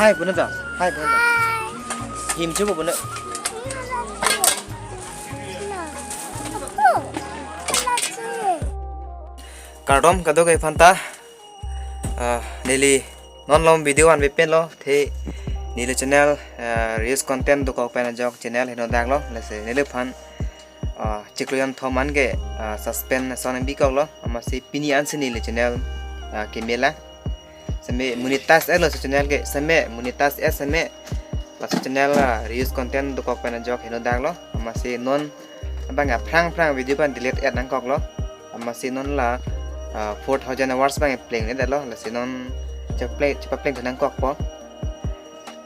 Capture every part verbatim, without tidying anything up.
Hi, puno ta. Hi, puno ta. Him chubo puno. Kardom kadokave aphanta. Ah, neli non lom video an vepen lo, the neli channel, ah, reuse content dokok pen ajok channel heno dak lo, lasi neliphan, ah, chiklo jonthom an ke, ah, suspend ason bikok lo, amatsi pini ansi neli channel, ah, keme lang. Seme monetize lo si channel ke, seme monetize seme. Lasi channel, ah, reuse content dokok pen ajok heno dak lo, amatsi non abang aphrang aphrang video pan delete et nangkok lo. Amatsi non la, ah, four thousand hours bang pleng ne lo. Lasi non chepleng, chepapleng thu nangkokpo.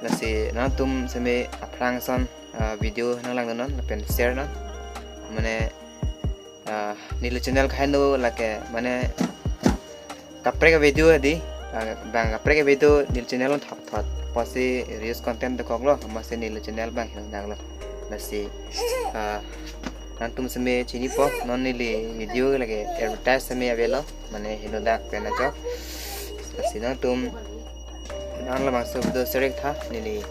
Lasi nangtum seme aphrang ason, ah, video nanglang non, lapen share non. Mane, ah, neli channel kahainu lake, mane kaprek video di, ah, bang kaprek video neli channel thot thot. Amatsi reuse content dokok lo, amatsi neli channel bang heno dak lo. Lasi, ah, nangtum seme chinipo, non neli video lake advertise seme avelo, mane heno dak pen ajok. Lasi nangtum, nang labangso video share tha, neli,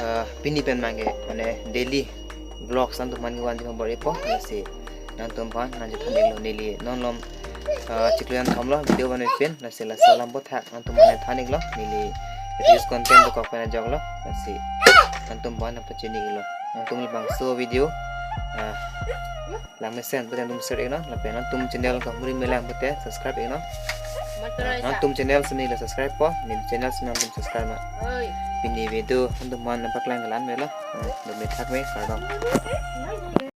ah, pini pen abang ke, mane daily vlogs nangtum aphan kevan di bor-ipo, lasi nangtum aphan nangchethan-iklo neli non lom, ah, chiklo jonthom lo video van vepen, lasi laso alam aphuthak nangtum aphan than-iklo, neli reuse content dokok pen ajok lo, lasi nangtum aphan nangpachini-iklo. Nangtum labangso video, ah, langmesen pute nangtum share-ik non, lapen nangtum channel kamuri melang pute subscribe-ik non. Nangtum channel sini la subscribe po, neli channel sini nangtum subscribe non. Pini video nangtum aphan nangpaklang ke la-an melo. Ah, dome thakme, kardom.